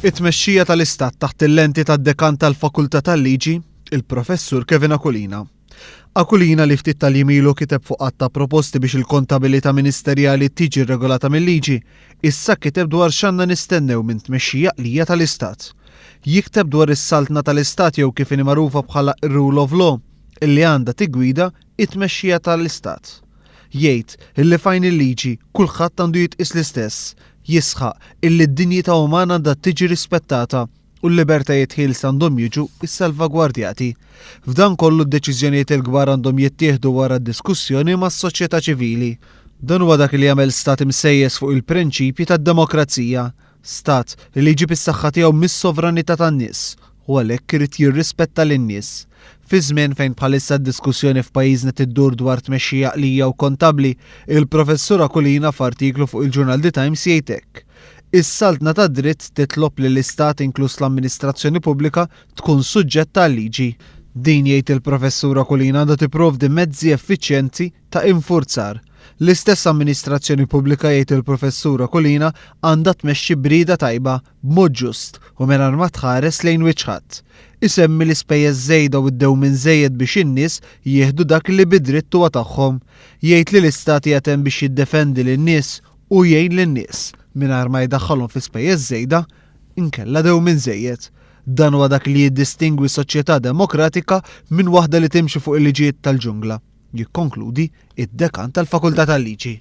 It-tmexxija tal-Istat taħt il-lenti tad-Dekan tal-Fakultà tal-Liġi, il-Professur Kevin Aquilina. Aquilina li ftit tal-jiem ilu kiteb fuq għadd ta' proposti biex il-kontabilità ministerjali tiġi regolata mil-liġi, issa kiteb dwar x'għandna nistennew minn tmexxija għaqlija tal-Istat. Jikteb dwar is-saltna tal-Istat jew kif inhi magħrufa bħala r-rule of law, illi għandha tiggwida t-tmexxija tal-Istat. Jgħid illi f'għajn il-liġi kulħadd għandu jitqies l-istess. Jisħaq illi d-dinjità umana għandha tiġi rispettata u l-libertajiet ħielsa għandhom jiġu ssalvagwardjati. F'dan kollu d-deċiżjonijiet il-kbar għandhom jittieħdu wara diskussjoni mas-soċjetà ċivili. Dan huwa dak li jagħmel stat imsejjes fuq il-prinċipji tad-demokrazija. Stat li jġib is-saħħa tiegħu mis-sovranità tan-nies u għalhekk irid jirrispetta lin-nies. Fi żmien fejn bħalissa d-diskussjoni f'pajjiżna tiddur dwar tmexxija għaqlija u kontabbli, il-Professur Aquilina f'artiklu fuq il-ġurnal The Times jgħid hekk, Is-saltna tad-dritt titlob li l-Istat inkluż l-amministrazzjoni pubblika tkun suġġetta għal-liġi. Din jgħid il-Professur Aquilina għandha tipprovdi mezzi effiċjenti ta' infurzar. L-istess amministrazzjoni pubblika jgħid il-Professur Aquilina għandha tmexxi b'rieda tajba, b'mod ġust u mingħajr ma tħares lejn wiċċ ħadd. Isemmi l-ispejjeż żejda u d-dewmien żejjed biex in-nies jieħdu dak li bi dritt huwa tagħhom. Jgħid li l-Istat qiegħed hemm biex jiddefendi lin-nies u jgħin lin-nies mingħajr ma jdaħħalhom fi spejjeż żejda inkella dewmien żejjed. Dan huwa dak li jiddistingwi soċjetà demokratika minn waħda li timxi fuq il-liġijiet tal-ġungla. Jikkonkludi id-Dekan tal-Fakultà tal-Liġi.